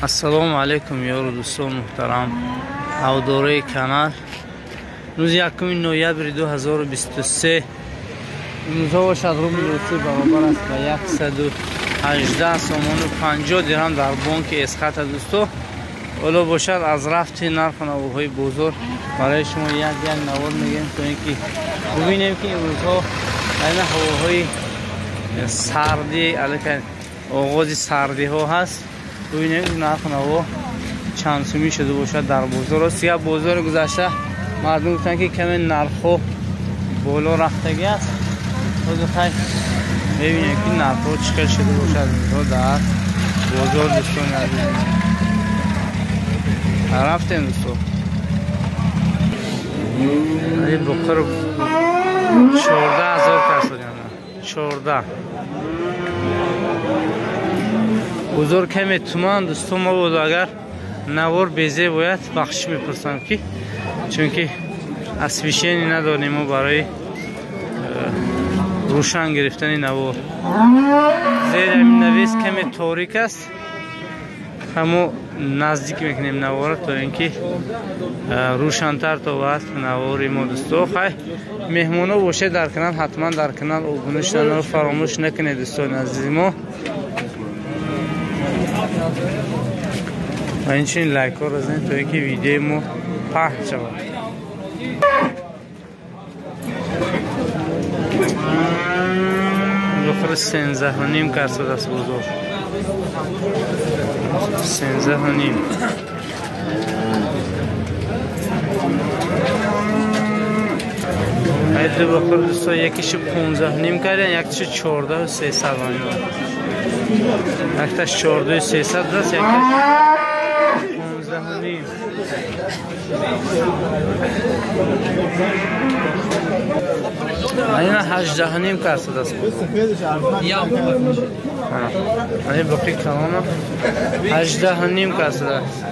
Ассалому алайкум ёру дӯстон муҳтарам, ҳавдораи канал. Рӯзи 1 ноябри 2023 имрӯзҳо бошад рубли русӣ баробар аст ба 118 сомону 50 дирҳам дар бонки Эсхата. Дӯсто, ҳоло бошад аз рафти нарху навоҳои бозор барои шумо як як навор мегӯем, то ин ки бубинем, ки имрӯзҳо айна ҳавоҳои сардӣ, аллакай оғози сардиҳо ҳаст. Бубинем, ки нарху наво чанд сумӣ шуда бошад дар бозор. Рости гап, бозори гузашта мардум гуфтанд, ки каме нархҳо боло рафтагӣ аст. Ҳозир хай мебинем, ки нархҳо чӣ хел шуда бошад имрӯзҳо дар бозор. Дӯстони азиз, рафтем, дӯсто. Буқир 14 000 кас 14. Бозор каме туман, дӯсто. Мабодо агар навор безе бояд, бахшиш мепурсам, ки чунки освещение надорем мо барои рӯшан гирифтани навор. Зери ҳамин навес каме торик аст. Ҳамо наздик мекунем навора, то ин ки рӯшантар тобад навори мо. Дӯсто, хай, меҳмоно бошед дар канал, ҳатман дар канал обуна шуданро фаромӯш накунед, дӯстони азизи мо, ва инчунин лайкҳоро занед, то ин ки видеои мо паҳн шавад. Бухор 13,5 карсад аст бозор, 13,5. Ду бухор, дӯсто, якишу 15,5 кардем, якишу 14 300. Якташ 14 300 аст, якаш 15,5. Ина 18,5 карсад аст. Ани боқи калона 18,5 карсад аст.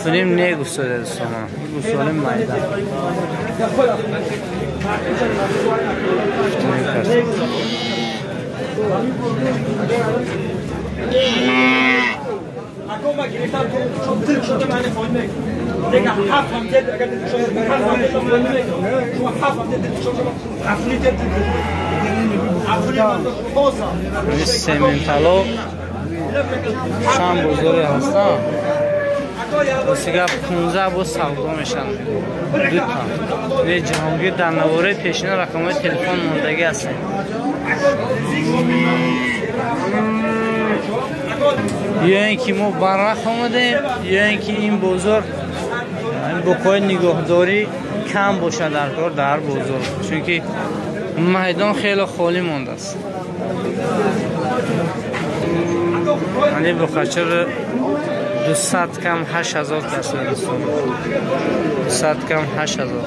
7,5 не гуфтода, дӯстона, гусоли майда 7,5 карсад. Ако ма гирифтам, дил шуда мани фоид мекунам. Дега ҳафт ҳам дед, агар дил шуда ҳафт ҳам дед мани мекунам. Шумо ҳафт ҳам дед дил шуда ҳафт дед ҳафт боза. Сементало чанд бозоре ҳастанд. Рости гап, 15 боз савдо мешаванд, дута. Не, Ҷаҳонгир, дар навораи пешина рақамҳои телефон мондагӣ ҳастем. Ё ин ки мо барвақт омадем, ё ин ки ин бозор буқои нигоҳдорӣ кам бошад дар кор дар бозор, чунки майдон хеле холӣ мондааст. Ани буқачаро 200 кам 8000 каса, дӯстон, 200 кам 8000.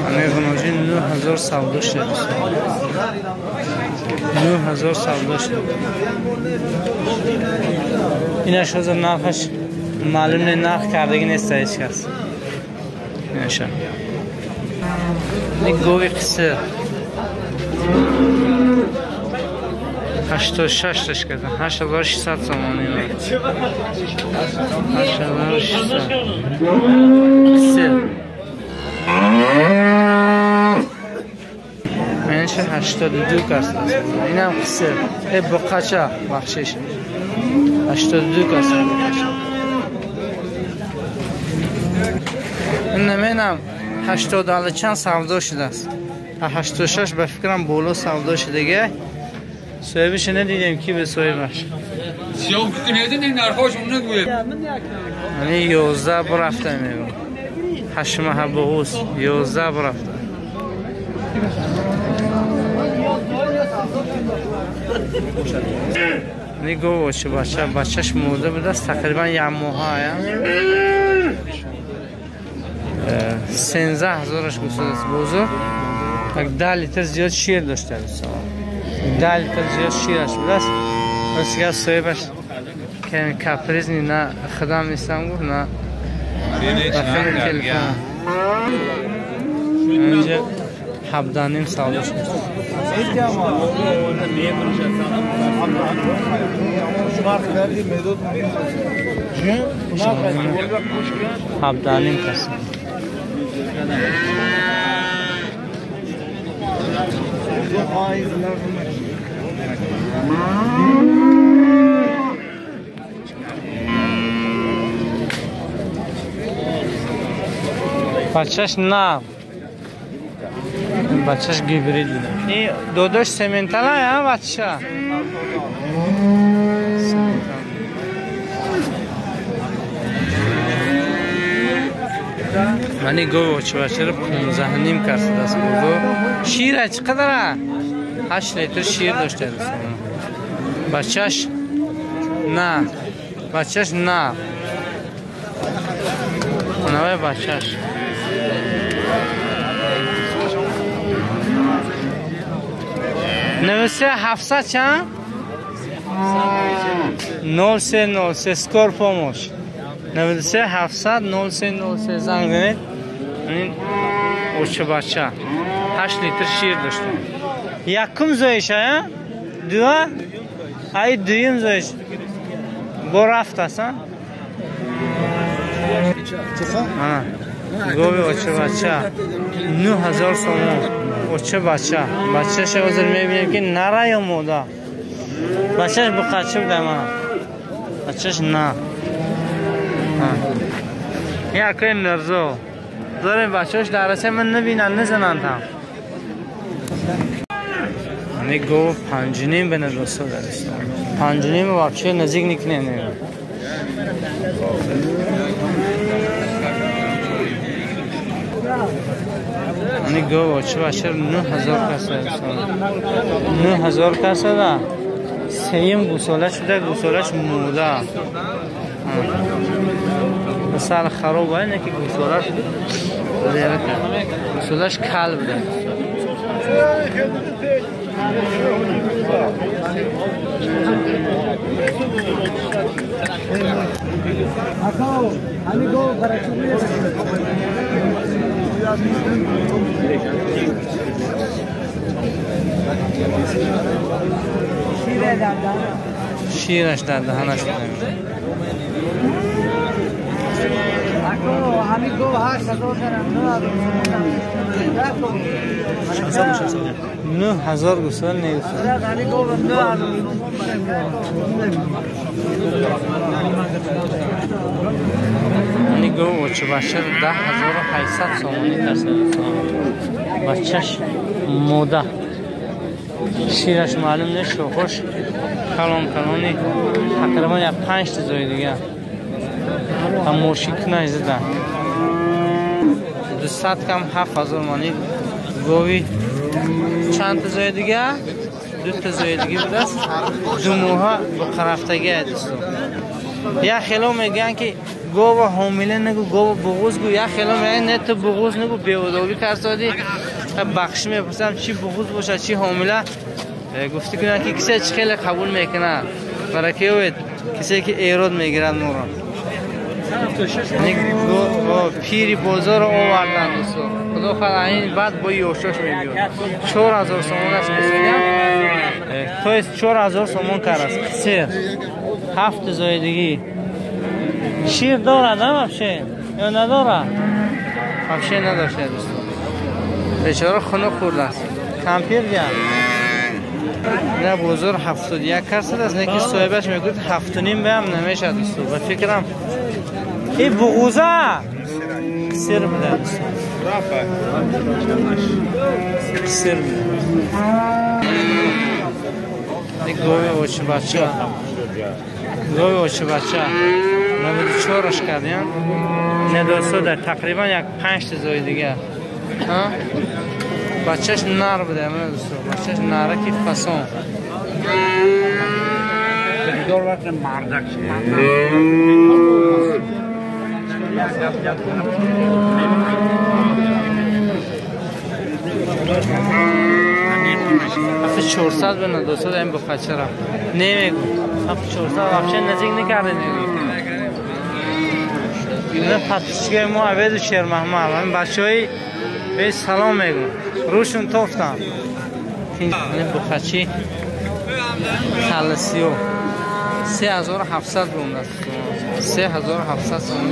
Ани ғуноҷи 9000 савдо шуда, дӯстон, 9000 савдо шуда. Инаш ҳозир нархаш маълум не, нарх кардагӣ нест ҳеҷ кас инаша. Гови қисир 86 таш кардан, 8600 сомонӣ, 8600, қисир. Инша 82 кас, инам қисир, э, буқача, бахшиш, 82 кас буқача. Наменам, 80 ала чанд савдо шудааст. 86 ба фикрам боло савдо шудага. Соҳибиша надидем, ки ба соҳибаш. Сиём кунедин, нархошон нагӯед. Ани 11 бурафта мегӯм. Ҳаштмаҳа буғуз 11 бурафта. Нигоҳ боши, бача, бачаш мурда будааст, тақрибан як моҳа. 13 ҳазораш гуфтааст бозор. Як 10 литр зиёд шир дошта, 10 литр зиёд шираш будааст. Ростига, соҳибаш капризный, на худам нестам гуфт, на Телефон. Инҷа 17.5 савдо шуд. 17.5 кас. Бачаш на. Бачаш гибрид. И додош сементала я бача. Мани гов очвачара 15.5 кас даст бозор. Шир чӣ қадар? 8 литр шир дошта дӯстон. Бачаш на. Бачаш на. Навай бачаш. 93 700 чанд? 0303 скор помош. 93 700 0303 занг занед. Ин оча бача 8 литр шир дошта. Якум зоиш а? Дуа? Ай дуюм зоиш. Бо рафт аст, а? Гови оча бача 9000 сомон. Оча бача. Бачаша ҳозир мебинем ки нара ё мода. Бачаш буқачи буда мана. Бачаш на. Якои Мирзо. Дорем бачааш дар расе ман набинанд, назананд ҳам. Ани гов 5.5 бена дӯсто дар Ислом. 5.5 вообще наздик никне. Ани гов оча бача 9000 каса 9000 каса да. Сеюм гусола шуда, гусолаш муда. Сар хароб не ки гусолаш гусолаш кал буда. Шираш дар даҳанаш نه هزار گوسال نیست. یعنی گو اوچ بچه 10800 سومانی درصد بچهش موده شیرش معلوم نیست شوخش کلان کلانی تقریبا یک 5 تا زای دیگه هم مرشیک نزده 200 کم 7000 مانی گوی چند تا زای دیگه دو تا زای دیگه بوده است دو موها بقرفتگی است. یا خیلی میگن که گاو حامله نگو گاو بغض گو، یا خیلی میگن نه تو بغض نگو بی‌ادبی کردی. بخش میپرسم چی بغض باشه چی حامله، گفتی کنن که کسی چی خیلی قبول میکنه برای که کسی که ایراد میگیرد ما را. پیری بازار رو آوردن دوستو خدا خدا این بعد با یوشاش میبیاد 4000 سومانش کسیدم تو است 4000 سومان کار است قصیر 7 زایدگی شیر داره نه вообще یا نداره вообще نداشته دوستو بیچاره خونه خورده است کمپیر گرد نه بازار 71 کس است نه که صاحبش میگوید 7.5 به هم نمیشه دوستو به فکرم این بغوزه سر بوده دوستو سر بوده. گوی اوچه بچه گوی اوچه بچه 94 کردیم نه دوستو در تقریبا یک 5 تا زای دیگه بچهش نر بوده من دوستو بچهش نره که فسان هفت 400 به دوستو این بخچه را نمیگو 7 400 вообще نزدیک نکرده نمیگو Ина подписчикои мо Абеду Шермаҳмад. Ҳамин бачаҳои бе салом мегӯм. Рӯшун тофтам. Ин бухачи каласиё 3700 рум аст. 3700 сомон.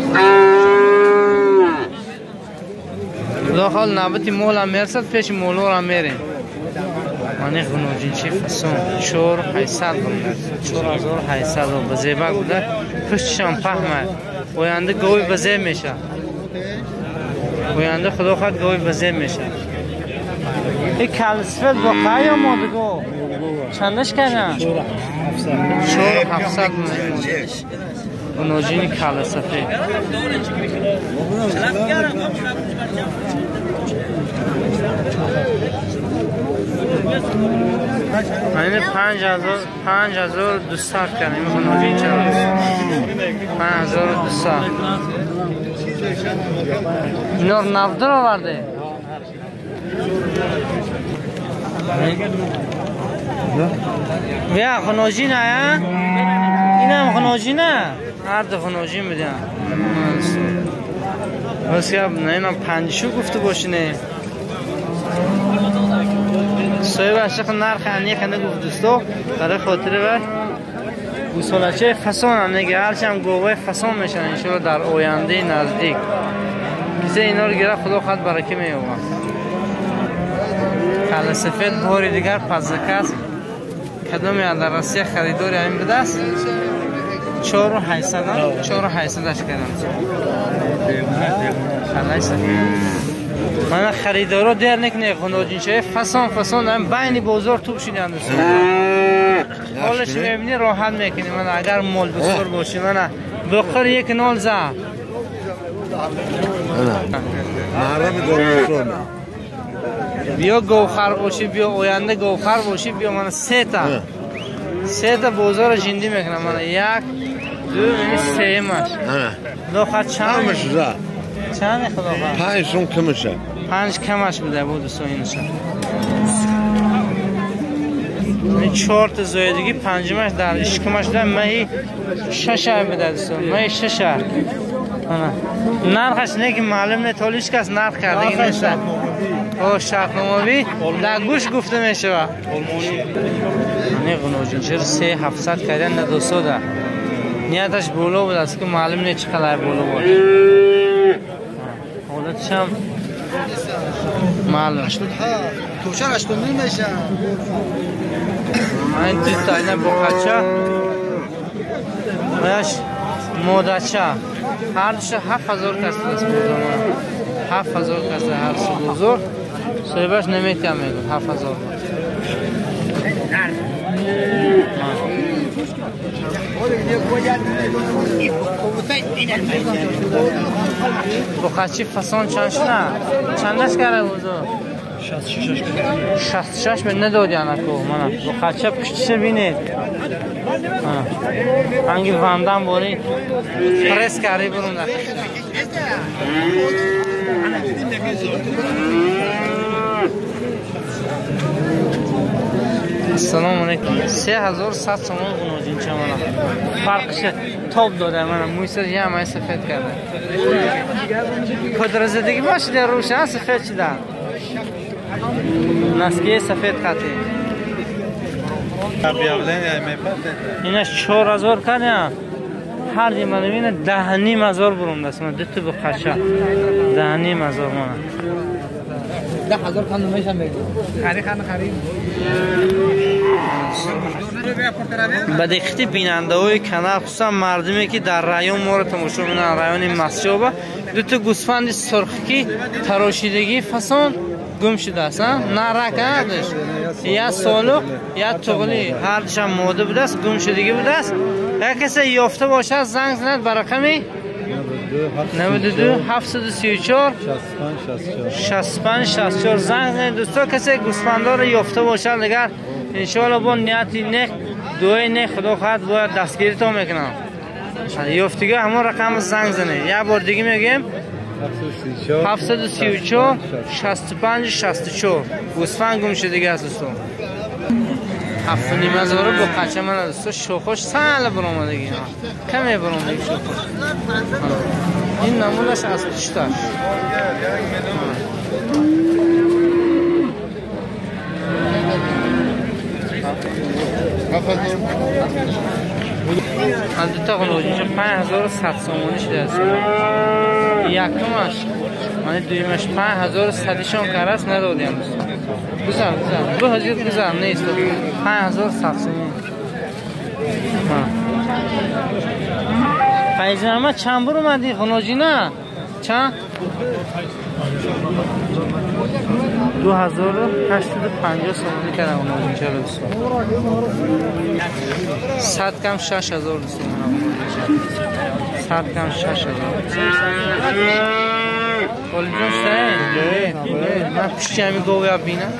Худо навбати молам мерасад, пеши молорам мерем. Мани ғуноҷинчи фасон 4800 рум аст. 4800 рум ба зебак буда, пуштишам паҳма. Оянда гови ба зеб мешавад. Оянда худо хоҳад гови ба зеб мешавад. Ин калсифет бо қай омодагов? Чандаш кардам? 4700 غناجین کله سفید. من 5200 کردم. این غناجین چرا؟ 5200. اینا رو نفدر آورده. بیا غناجین آیا؟ این هم غناجینه؟ هر دو غناجین بودن. بس که نه اینم پنجشو گفته باشینه. صاحب عشق نرخ انیق نگفت دوستا برای خاطر و گوسالچه فسان هم نگه هرچی هم گوه فسان میشن انشالله در آینده نزدیک. کسی اینا رو گرفت خدا خواهد برکه می‌یابد. کله سفید باری دیگر پزک است. کدومی در روسیه خریداری همین بوده است؟ 4800 4800 کردم. کله سفید. من خریدارا دیر نکنه غناجینچه فسان فسان هم بین بازار توپ شدن دوستان. حالش میبینی راحت میکنی. من اگر مال بسر باشی من بخور یک نال زد. بیا گوخر باشی، بیا آینده گوخر باشی، بیا من سه تا بازار جندی میکنم. من یک دو سه ماش. خدا چند چند خدا 5 سوم کمشه. 5 کمش بوده بود دوستان اینش. این 4 تا زایدگی پنجمش در اشکمش در ماهی 6 بوده دوستان. ماهی 6. نرخش نه که معلوم نه تالیش کس نرخ کرده نیست. او شرطنامه در گوش گفته میشه. نه غنوجین چرا 3700 کردن نه 200 ده. نیتش بالا بود است که معلوم نه چقدر بالا بود. حالتش هم معلوم. 87 89 میشه. این دو تا اینا بخچه. باش مادچه. هر دوش 7000 کس است بودم. 7000 کس هر سو بزرگ. صاحبش نمیتونم میگم 7000. بخچی فسان چند شده؟ چندش کرده بزرگ؟ 66 66 به ندادی انکو من بخچه پشتش بینید. انگی وندم باری پرس کردی برون دخش. السلام علیکم. 3100 سومان غناجین چه من فرقش تاب داده من موی سر یه همه سفید کرده. کدر زدگی باشه در روشن سفید شده. نسکه سفید خطی. اینش 4000 کردم. هر دی من اینه 10,500 برم دست من دو تا بخشه 10,500 من 10000 خان نمیشم میگم خرید خان خرید. ба диққати бинандаҳои канал, хусусан мардуме ки дар район моро тамошо мекунанд, райони Масҷоба, дута гӯсфанди сурхи ки тарошидагии фасон гум шудааст. На рак ҳардуш як солуқ як туғлӣ, ҳардушам мода будааст, гум шудагӣ будааст. Агар касе ёфта бошад занг занад ба рақами 92 734 65 64 занг занед. Дӯсто, касе гӯсфандоро ёфта бошад, агар иншоалло бо нияти нек, дуои нек, худо хоҳад бояд дастгиритон мекунам. Ёфтига ҳамон рақам занг занед. Як бор дига мегӯем 734 65 64. гӯсфанд гум шудагӣ аст дӯстон. 7,500 бо қача мана дӯсто, шохош сал баромадагӣ, каме баромадагӣ шохош. Ин намунаш аз пушташ. Ду та ғуноҷинча 5100 сомонӣ шудааст. Якумаш, мани дуюмаш 5100 шон караст надодем. Гузар, гузар. Ду ҳазор гузар нест. 5100 сомон. Файзама чанд бур омадӣ ғуноҷина? Чанд? 2850 сомонӣ кардам ғуноҷинча дӯстон. 100 кам 6000 дӯстон. 100 кам 6000. Олимҷон шудаe? Ман пушти ҳамин говя бинам.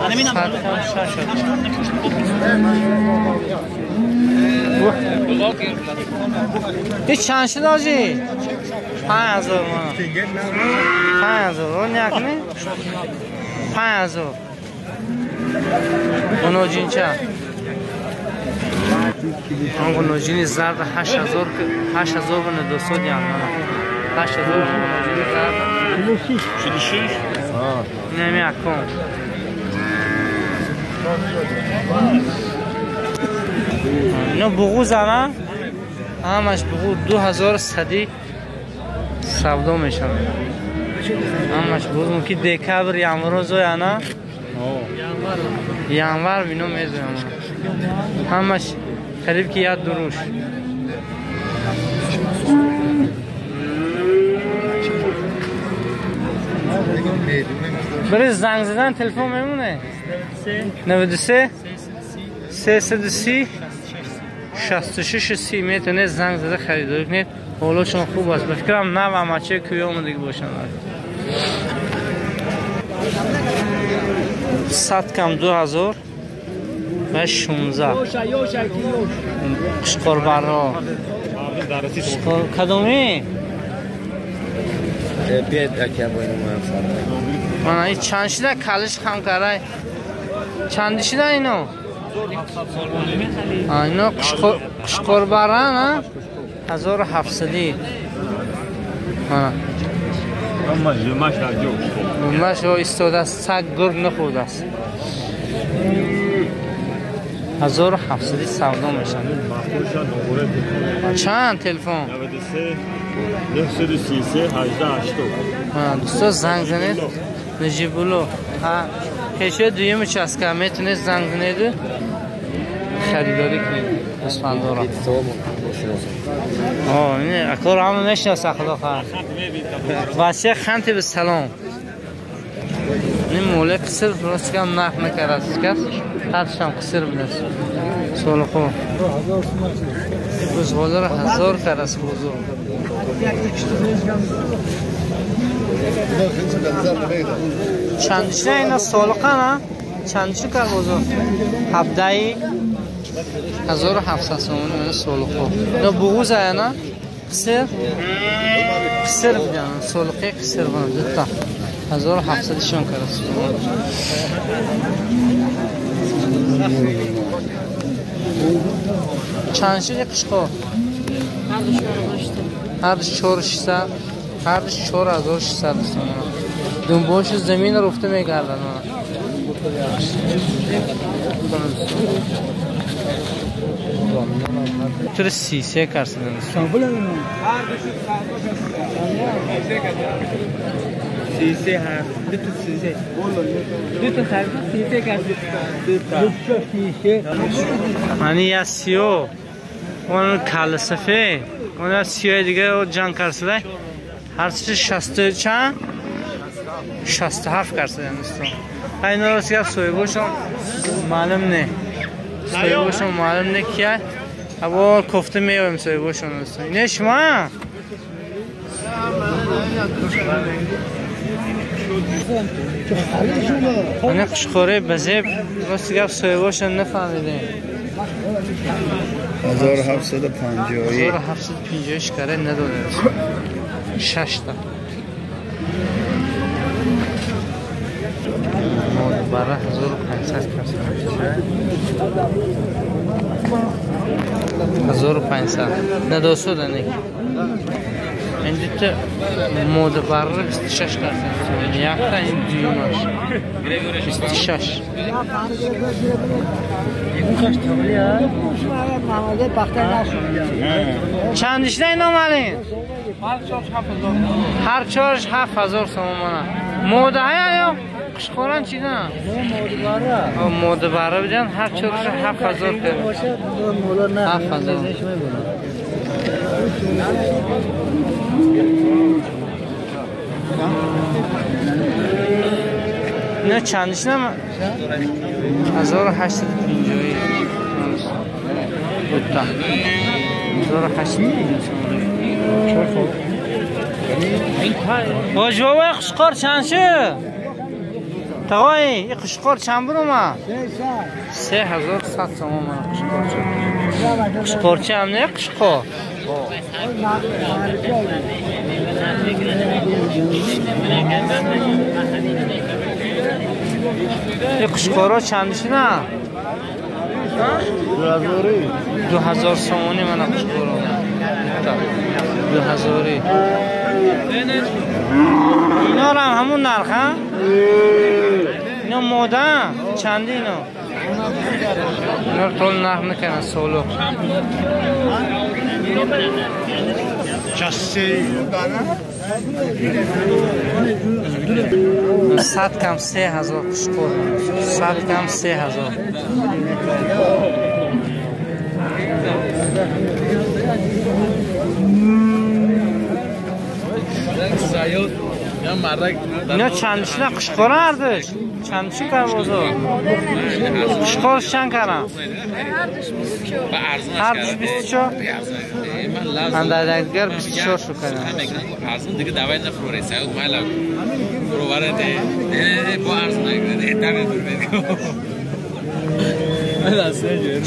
100 кам 6000. Ин чанд шуд ҳоҷӣ? 5000 мана. 5000. Он якне? 5000. Ғуноҷинча. Он ғуноҷини зард 8000 8000 бина дӯстон ям мана. 8000 ғуноҷини зард. 46. Инами акон. Ино буғуз ана? Ҳамаш буғуз 2100 савдо мешавад. Ҳамаш буғуз мумкин декабр январ зоя ана? Январ вино мезоям. Ҳамаш қариб ки як дуруш. Барои занг задан телефон мемоне? 93 330 66 30 метавонед занг зада харидорӣ кунед. Ҳолошон хуб аст. Ба фикрам нав амачаи кӯё омадагӣ бошанд. 100 кам 2000 ва 16. Қушқорбарро. Кадоми? Мана ин чанд шида калиш хам карай? Чанди шида ино? Ино қушқорбарра на? 1700. Мана. Думаш истодааст, саг гург нахӯрдааст. 1700 савдо мешавад. Чанд телефон? 93 933 1880. Дӯсто занг занед. Наҷибулло. Пешои дуюми участка метавонед занг занеду харидорӣ кунед гӯсфандора. Акоро ҳама мешиносад, худо хоҳад. Васия ханти ба салом. Ин моле қиср рост гам нарх накардааст кас. Ҳарчам қиср будааст. Солихо. Бузғоларо 1000 кардааст бузу. Чанд шуда ина солиқа на? Чанд шуда кард бозор? 17 1700 сомонӣ мана солиқо. Ино буғуз ая на? Қиср? Қиср будан, солиқаи қиср будан дута. 1700 шон кардааст. Чанд шуд қишқо? Ҳардуш 4600. Ҳардуш 4600 сомон. Думбошу замин руфта мегардад. Тур 33 карсидан. Мани я сиё, он калла сафед, он сиёи дига ҷанг карсида. Ҳарчи 60 чанд? 67 карсидан дӯстон. Айна рост гап соҳибошон маълум не. Соҳибошон маълум не ки аввал кофта меоем соҳибошон дӯстон. Ине шумо? Ана қушқораи ба зеб рости гап соҳибошон нафаҳмидем. 1750 1756 каре надодем. 6 та. Бара 1500 кас. 1500. Надосуда не. Ин дута мода барра 26 кардем. Якта ин дуюмаш. 26. Чанд ишта ино малин? Ҳар чорш 7000 сомона. Мода ҳая ё қишқоран чида? Мода барра бидан ҳар чорш 7000 кардем. 7000. Не чандиш нама? 1850. Дутта. 1850. Божовой қишқор чанд шу? Тағой, ин қишқор чанд бурума? 3100 сомон мана қишқорча. Қишқорча ҳам не қишқор? Ин қишқорҳо чанд шуда? 2000 сомонӣ мана қишқорҳо. 2000. Ино рам ҳамун нарх, ҳа? Ино мода чанди ино? Ино тол нарх накардан солуқ. 100 кам 3000 қишқор. 100 кам 3000. Ино чандишина қишқора ҳардуш? Чандиши кар бозор? Қишқорш чанд карам? Ҳардуш 24? Андадагар 24 шу карам.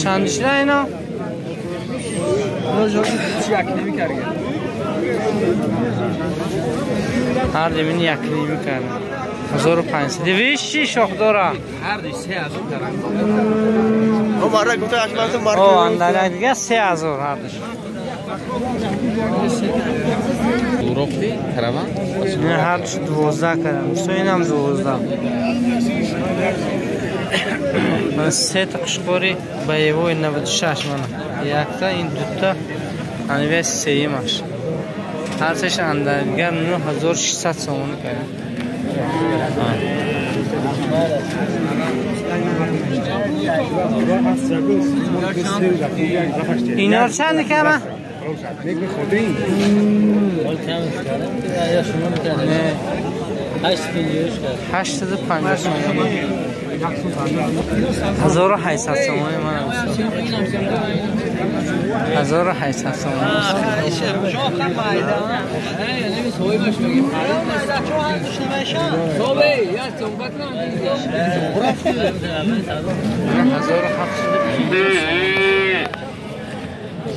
Чандишина ино? Ҳар димини якними кардам. 1500. Дивиши шохдора. О, андаляк дига 3000 ҳардуш. Ҳардуш 12 кардам. Инам 12. Сета қишқори боевой 96 мана. Якта ин дута анвес сеимаш. Ҳар сеш андагар 9600 сомонӣ кардам. Ино чанд кардам? Не. 850 сомонӣ. 1800 сомонӣ мана. 1800 сомонӣ.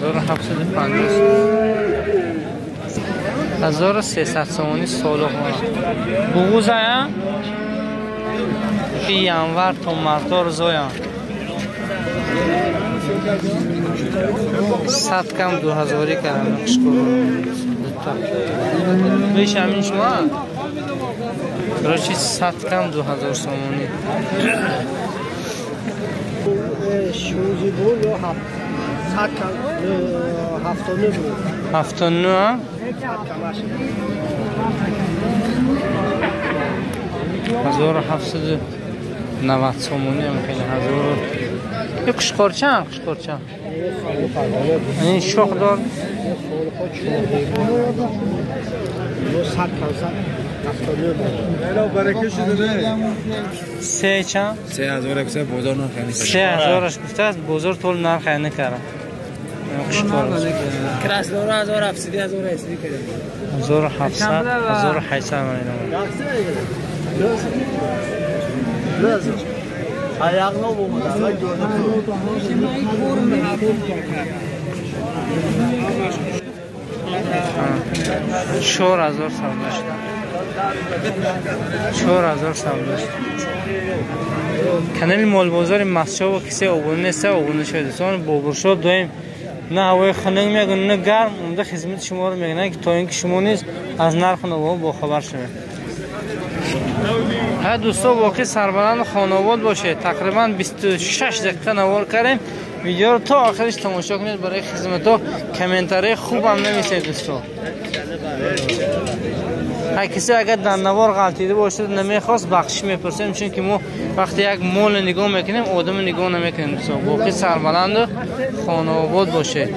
1750. 1300 сомонӣ солуқ мана. Буғузая? Январ то мартор зоян. 100 кам 2000 кардам қишқор. Дута. Беш ҳамин шума? Короче 100 кам 2000 сомонӣ. Шузи буд ё 700 кам 79 буд. 79? 1790 сомонӣ ҳам хеле 1000. Ин қишқорча? Қишқорча. Ин шох дор. Се чанд? 3000 гуфта бозор нарх накард. 3000 гуфтааст бозор тол нарх накард. Қишқор. Краснора 1700 1800 кардем. 1700 1800 мана. Ayağına olmadı. Ben gördüm. 4000 савдо шуд. 4000 савдо шуд. Канали Молбозори Масчово кисе обуна неста, обуна шавед. Дӯстон, Бобуршо доим На ҳавои хунук мегӯн, на гарм, омада хизмати шуморо мекунад, ки то ин ки шумо низ аз нарху наво бохабар шавед. Ҳа, дӯсто, боқӣ сарбаланду хонаобод бошед. Тақрибан 26 дақиқа навор кардем. Видеоро то охириш тамошо кунед. Барои хизматҳо комментарии хубам нависед, дӯсто. Ҳар касе агар дар навор ғалтида бошад, намехост, бахшиш мепурсем, чунки мо вақте як моле нигоҳ мекунем, одамо нигоҳ намекунем. Дӯсто, боқӣ сарбаланду хонаобод бошед.